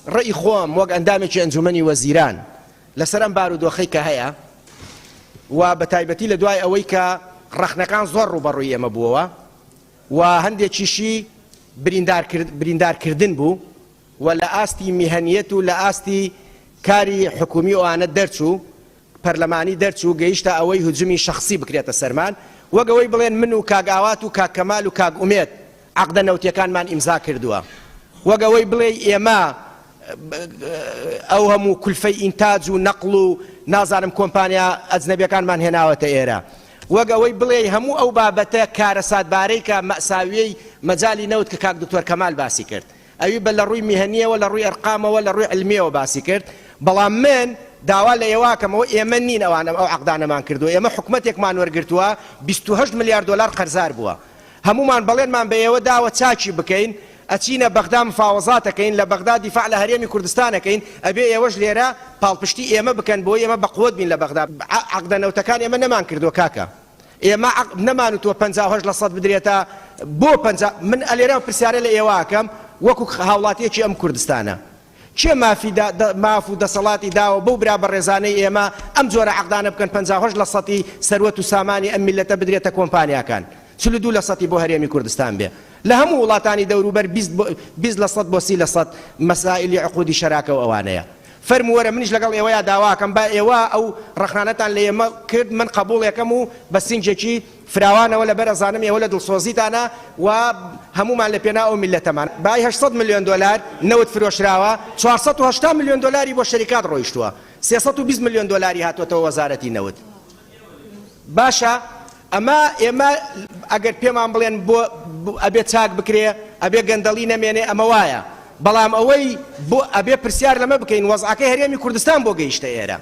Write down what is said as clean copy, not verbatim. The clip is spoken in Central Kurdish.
ڕەئی خۆم وەک ئەندامێکی ئەنجومەنی وەزیران لەسەر ئەم بارودۆخەی کە هەیە و بە تایبەتی لە دوای ئەوەی کە ڕەخنەکان زۆر ڕووبەڕووی ئێمە بووەوە و هەندێکیشی بریندارکردن بوو و لە ئاستی میهەنیەت و لە ئاستی کاری حکومی ئەوانە دەرچوو، پەرلەمانی دەرچوو، گەیشتە ئەوەی هجومی شەخسی بکرێتە سەرمان، وەک ئەوەی بڵێن من و کاک ئاوات و کاک کەمال و کاک ئومێد عەقدە نەوتیەکانمان ئیمزا کردووە، وەک ئەوەی بڵێی ئێمە ئەو هەموو کولفەی ئینتاج و نەقڵ و نازانم کۆمپانیا ئەجنەبیەکانمان هێناوەتە ئێرە، وەک ئەوەی بڵێی هەموو ئەو بابەتە کارەساتبارەی کە مەئساویەی مەجالی نەوت کە کاک دکتۆر کەمال باسی کرد ئەوی بە لە ڕووی میهەنیەوە لە ڕووی ئەرقامەوە لە ڕووی علمیەوە باسی کرد بەڵام من داوا لە ئێوە ئەکەم ئەوە ئێمە نین ئەوانە ئەو عەقدانەمان کردووە ئێمە حکومەتێکمان وەرگرتووە 28 ملیار دۆلار قەرزار بووە هەموومان بەڵێنمان بە ئێوە داوە چاکی بکەین ئەچینە بەغدا مفاوەزات ئەکەین لە بەغدا دیفاع لە هەرێمی کوردستان ئەکەین ئەبێ ئێوەش لێرە پاڵپشتی ئێمە بکەن بۆی ئێمە بەقوەت بین لە بەغدا عەقدە نەوتەکان ئێمە نەمان کردووە کاکە ئێمە عەق نەمانوتووە 58 لە سەد بدرێتە بۆ پەنجا من ئەلێرە پرسیارە لە ئێوە ئەکەم وەکو هاوڵاتیەکی ئەم کوردستانە کێ مافی دا ماف و دەسەڵاتی داوە بەو برا بەڕێزانەی ئێمە ئەم جۆرە عەقدانە بکەن 58 لە سەتی سەروەت و سامانی ئەم میللەتە بدرێتە کۆمپانیاکان 42 لە سەتی بۆ هەرێمی کوردستان بێ لە هەموو وڵاتانی دەوروبەر 20 بۆ 20 لە سەد بۆ 30 لە سەد مەسائلی عقودی شەراکە و ئەوانەیە فەرموو وەرە منیش لەگەڵ ئێوەیا داواکەم با ئێوە ئەو ڕەخنانەتان لە ئێمە کرد من قەبوڵێکەم و بە سینگێکی فراوانەوە لەبەر ئەزانم ئێوە لە دڵسۆزیتانە و هەموومان لە پێناو ئەو میللەتەمان. بای 800 ملیۆن دۆلار نەوت فرۆشراوە، 480 ملیۆن دۆلاری بۆ شەریکات ڕۆیشتووە، 320 ملیۆن دۆلاری هاتووەتەوە وەزارەتی نەوت. باشە ئەمە ئێمە ئەگەر پێمان بڵێن بۆ ئەبێ چاک بکرێ ئەبێ گەندەڵی نەمێنێ ئەمە وایە، بەڵام ئەوەی بۆ ئەبێ پرسیار لەمە بکەین وەزعەکەی هەرێمی کوردستان بۆ گەیشتە ئێرە؟